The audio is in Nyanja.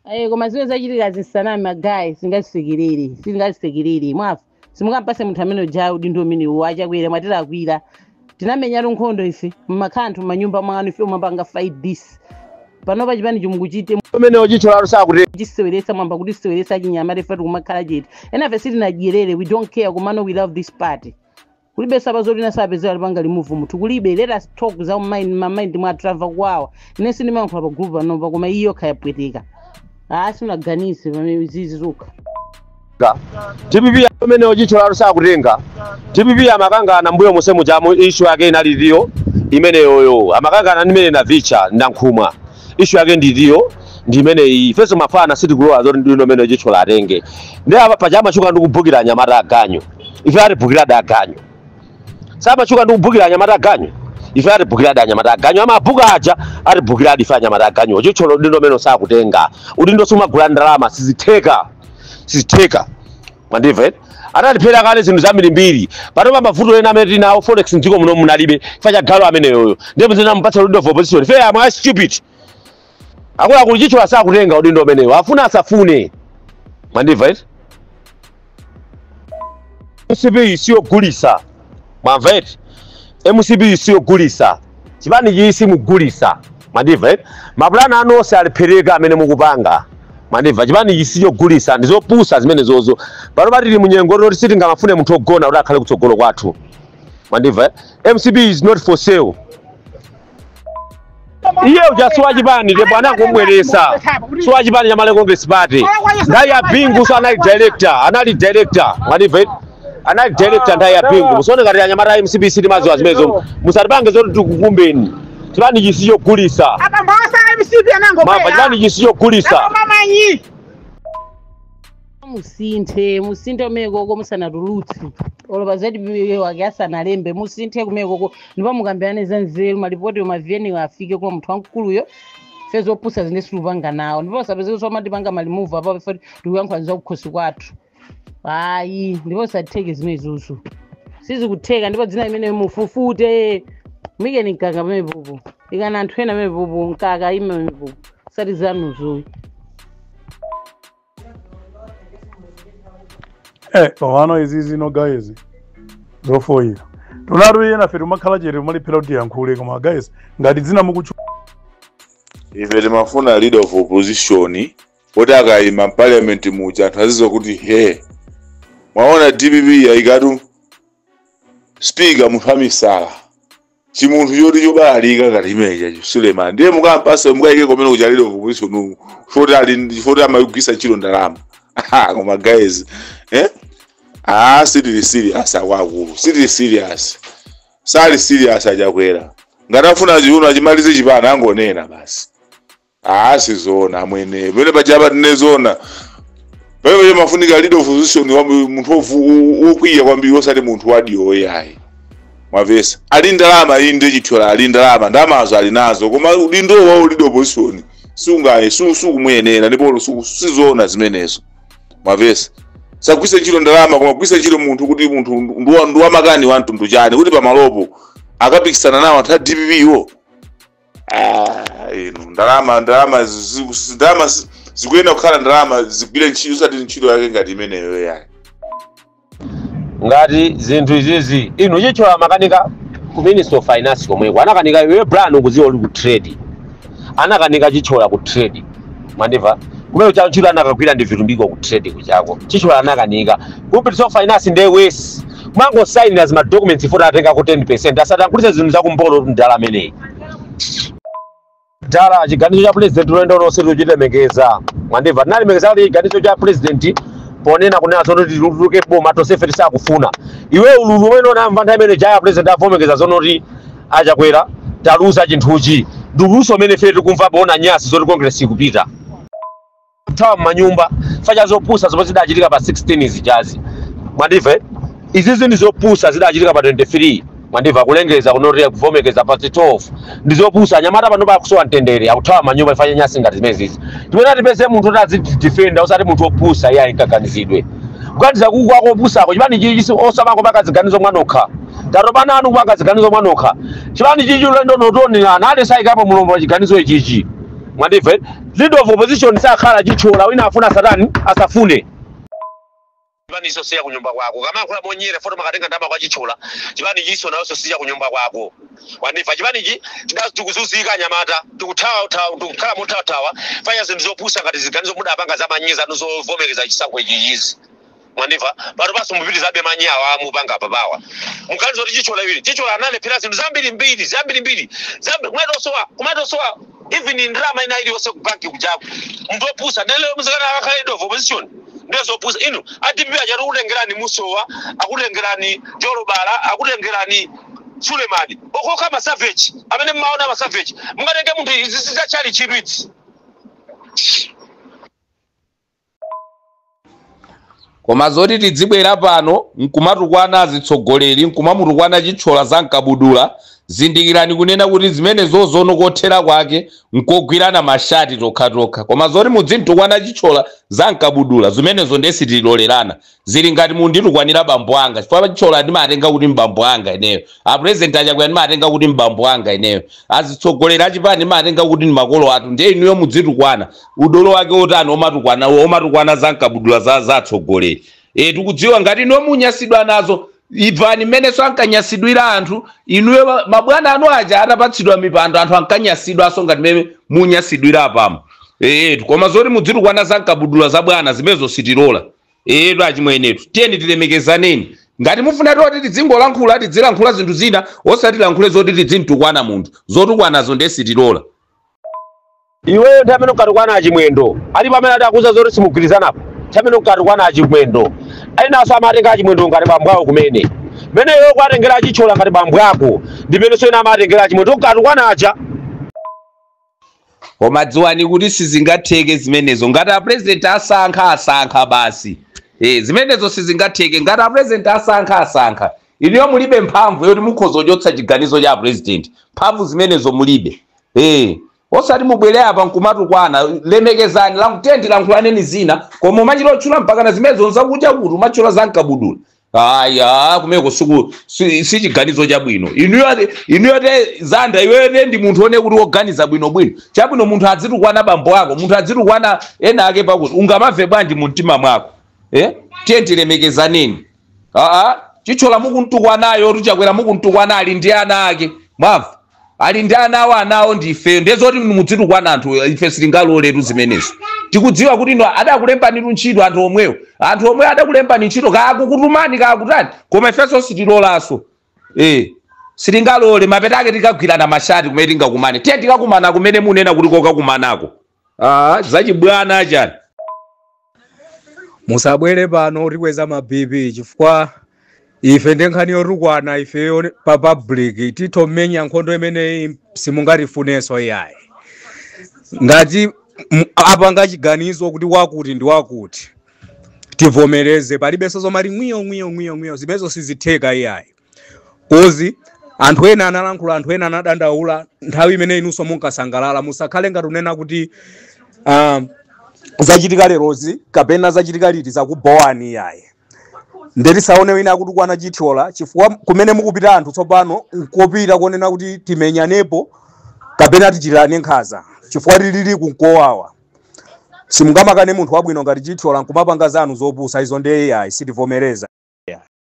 Koma zimene zachitika zisanami magayi, singazisekerere, singazisekerere mwafu. Simungampase munthu amene uja udindo umene wachakwera. Mwatilakwira, tinamenya nkhondo ife mmakanthu manyumba mwanu. Ife umapanga fight this panopa chipani chimukuchite. Umene uchitchula sakuti. Chiseweresa mwamba kuti siweresa chinyamata. Ife tikumakhala chete, enafe sitinadyerere. We don't care, komano we love this party. Kulibe saba zoti nasapezera lipanga remove munthu, kulibe. Let us talk za mind, ma mind mwa travel kwawa. Ine sindimayankhula pa group panopa, koma iyo khayapwetika. Ah, sinaganise pamene zizi zokha. DPP umene uchitchula sakutenga. DPP amakangana mbuyo musemu chamo, issue yake inaliliyo imeneyoyo. Amakangana ndi imene navicha ndankhumwa, issue yake ndiliyo ndi imeneyi. Ifenso mafana sitikulowa zoti ndino imene uchitchula atenge. Ndi apa paja amachuka ndi kubukira anyamata aganyu. Ife atibukiradi aganyu, samachuka ndi kubukira anyamata aganyu. Ife atibukiradi anyamata aganyu, amabuka aja atibukiradi ife anyamata aganyu. Uchitchula udindo umene sakutenga, udindo sumagula ndalama, sizitheka, sizitheka. Mwandimva eti? Anatiphera kale zinthu zambirimbiri. Panopa mavuto ena amene tinawo, forex mdziko muno munalibe chifukwa cha galu ameneyoyo. Ndipo zinamupatsa leader of opposition. Ife amwe stupid akuluakulu, chicho asakutenga udindo umenewo, afuna asafune. Mwandimva eti? MCP siyogulisa, mwamva eti? MCP siyogulisa, chipani chiyi simugulisa. Mwandimva eti? Mapulani anu onse aliphereka amene mukupanga. Mwandimva? Chipani ichi sichogulisa, ndizopusa zimene zozo. Pano tili munyengo loti sitingamafune munthu ogona kuti akhale kutsogolo kwathu. Mwandimva eh? MCP is not for sale. Iye uja si wachipani, ndipo anangomweresa, si wachipani cha Malawi Congress Party. Nthawi ya Bingu so anali director, anali director. Mwandimva eti? Anali director nthawi ya Bingu. Musaone ngati anyamata a MCP sitimaziwa zimenezo. Musatipange zoti tikukumbeni. Chipani ichi sichogulisa. Abambo asa MCP anangobwera. Mava, chipani ichi sichogulisa. Mamanyi. Musinthe, musinthe kumekoko musanatulutse olopa zati wake asanalembe. Musinthe kumekoko ndipo mukambirane za nzeru. Malipoti maviyeniwo afike kwa munthu wamkuluyo. Fe zopusa zine silupanga nawo, ndipo sapezeke somatipanga ma remove apo ife tikuyankhula za kukhosi kwathu, ayi. Ndipo satheke zimenezozo, sizikutheka. Ndipo dzina imene mufufute, mikeni mkaka pamenepopo, ikana anthu ena pamenepopo, mkaka ime pamenepopo, sati zanuzoyi. Pamano izi zino guys, zofoyira tonatu. Iye nafe timakhala chete, timalephera kuti tiyankhule, koma guys, ngati dzina mukutchu. Ife timafuna leader of opposition kuti akayima m'parliament muja anthu azidziwa kuti he, mwaona DPP yayikatu speaker munthu amisala, chimunthu choti chobalalika ngati imenecha Suleiman. Ndiye mukampase, mukayike komene kuja leader of opposition choti ali choti amagwisa ntchito ndalama. Koma guys, ah, sitili serious akuluakulu, sitili serious, sali serious achakwera. Ngati afuna chiuno achimalize chipana, angonena basi. Ah, sizoona amwene, pene pachapa tinezona pamene paja mafunika leader of opposition wa munthu wokwiya kwambiri, osati munthu wadiyo yayi. Mwavesa? Ali ndalama iyi, ndi chithyola, ali ndalama, ndalamazo ali nazo, koma udindo wa leader of opposition sungaye sukumuyenera ndipo sizoona zimenezo. Mwavesa? Sagwise ntchito ndalama, koma gwise ntchito munthu kuti munthu ndiwamakani wa mtundu chani kuti pamalopo akapikisana nawo anthu a DPP wo. Ah, inu ndalama, ndalama ndalama zikuyenda kukhala ndalama zigwire ntchito, osati ntchito yake ngati imeneyo yayi. Ngati zinthu izizi, inu, chicho amakanika ku Minister of Finance komweko, anakanika. Iwe Brian, ukudziwa uli ku trade, anakanika Chichola ku trade. Mwandimva? Kumene cha ntchito anakagwira ndi Vitumbiko ku trade kuchako. Chichola anakanika ku Minister of Finance, ndiye wesi mwangosayinira zima documents foti atenga ku 10%. Asatankhulise zinthu zakumbolo ndala ameneyi dala. Chiganizo cha president ulendo lonse tikuchilemekeza. Mwandimva? Tinalemekeza kuti chiganizo cha president ponena kunena zono tituluke boma tonsefe tisakufuna. Iwe ululu umene unamva nthawi imene jaya president avomekeza zonoti achakwera taluza chinthuchi, ndi uluso umene ife tikumva bona nyasi zoti Congress ikupita kuthawa m'manyumba facha zopusa zomwe zidachitika pa 16 zijazi. Mwandimva? Izizi ndi zopusa zidachitika pa 23. Mwandimva? Kulengeza kunoti kuvomekeza pa 12 ndi zopusa. Anyamata pano pakusowa mtendere, akuthawa manyumba ifanye nyasi ngati zimenezizi. Timene tipeze munthu kuti azidefenda, osati munthu opusa. Iye ayinkaganizidwe kuganiza kuku kwako opusako. Chipani chichi osamango paka ziganizo mwanokha, tatopana anu kupanga ziganizo mwanokha. Chipani chichi ulendo notonera nali sayikapo mulombo wa chiganizo ichichi. Mwandimva? Leader of opposition sakhala Chithyola, wina afuna satani asafune. Chipani iso siya kunyumba kwako. Kama monyere foto makatenga ndama kwa Chithyola, chipani chiso nawonso siya kunyumba kwako. Wandimva? Chipani ichi tikuzuzika anyamata, tikuthawa tikukhala mothawathawa, fanya zinthu zopusa ngati ziganizo mudapanga zamanyiza zovomereza chisankho ichichizi. Mwandimva? Pano paso mupitizabe manyawa amupanga papawa. Muganizo kuti Chithyola iwiri Chithyola analephera zinthu zambiri mbiri zambiri, kumatosowa even ndrama ina iliyonse ku banki kujaku. Munthu wopusa ndele muzikana akakhala leader of opposition, ndizopusa inu. A DPP aja akutengerani Musowa, akutengerani Jolobala, akutengerani Sulemani, okokha ma savage amene mmaona ma savage. Mungatenge munthu izi zachali chidwitsi. Koma zoti tidzibwera pano nkumatukwana azitsogoleri, nkumamutukwana Chithyola za mkabudula, zindikirani kunena kuti zimene zozono kothera kwake nkogwirana mashati tokhatokha. Koma zoti mudzintukwana Chithyola za mkabudula, zimenezo ndesitilolerana. Zili ngati munditukwanira bambo anga, chifukwa Chithyola ndimatenga kuti mbambo anga ineyo, apresident achakwera ndimatenga kuti mbambo anga ineyo, azitsogoleri achipani ndimatenga kuti ndi makolo athu. Ndiye inuyo mudzitukwana udolo wake otani omatukwana za mkabudula za atsogoleri. Tikudziwa ngati inuyo munyasidwa nazo, ibvani mmenenso ankanyasidwira anthu. Inuyo mabwana anu aja atapatsidwa mipando anthu ankanyasidwanso ngati mmene munyasidwira apamo. Koma zoti mudzitukwana za mkabudula za bwana zimenezo sitilola. Achimwenetu tiyeni tilemekezaneni. Ngati mufuna toti tidzingolankhula, tidzilankhula zinthu zina, osatilankhule zoti tidzintukwana munthu. Zotukwanazo ndiye sitilola. Iweyo nthawi amene unkatukwana achimwendo alipo amene adakuza zoti simugwirizanapo. Nthawi amene unkatukwana achimwendo enaso amatenga achimwendo ngati bambo awo kumene meneyo kwatengera aChithyola ngati bambo ako, ndimenenso ena amatengera achimwendo unkatukwana aja. Koma dziwani kuti sizingatheke zimenezo. Ngati apresident asankha, asankha basi. Zimenezo sizingatheke. Ngati apresident asankha, asankha. Inuyo mulibe mphamvu yoti mukhoza kuchotsa chiganizo cha president. Mphamvu zimenezo mulibe. Osati mubwere apa nkumatukwana. Lemekezani, tiyeni tilankhulaneni zina, koma umachita otchula mpakana zimenezo nzakucha kuti umatchula za mkabudula. Aya, kumeko siku si chiganizo chabwino. Inuyo te zanda iweyo ndi munthu one kuti woganiza bwino bwino. Chabwino munthu adzitukwana bambo ako, munthu adzitukwana ena ake pakuti ungamamve bwanji mu mtima mwako. Tiye tilemekezaneni. Chithyola mukuntukwanayo, tuchakwera mukuntukwana ali ndi ana ake. Mwamva? Ali ndi ana awo, anawo ndife. Ndezoti mudzitukwana anthu ife sitingaloletu zimenezo. Tikudziwa kuti ino adakulembani ntchito anthu omwewo. Anthu omwe adakulembani ntchito kakukutumani kakutani, koma ifenso sitilolanso. Sitingalole mapetake tikagwirana mashati kumene tingakumane. Tiye tikakumana kumene munena kuti kokakumanako. Zachibwana chani. Musabwere pano tikweza ma BP chifukwa ife ndi nkhani yotukwana ifeyo pa public titomenya nkhondo imeneyi simungatifunenso iyayi. Ngati apanga chiganizo kuti wakuti ndi wakuti tivomereze, palibenso zomati mwiyo mwiyo mwiyo mwiyo, zimenezo sizitheka iyayi. Kozi anthu ena analankhula, anthu ena anadandaula nthawi imene inunso munkasangalala. Musakhale ngati unena kuti zachitika lerozi kapena zachitika liti zakubowani iyayi. Ndetisaone wina akutukwana Chithyola chifukwa kumene mukupita anthu tsopano nkopita kuonena kuti timenyanepo kapena tichitane nkhanza chifukwa tilili kunkowawa. Simungamakane munthu wabwino ngati Chithyola nkumapanga zanu zopusa, izo ndiye iyayi sitivomereza.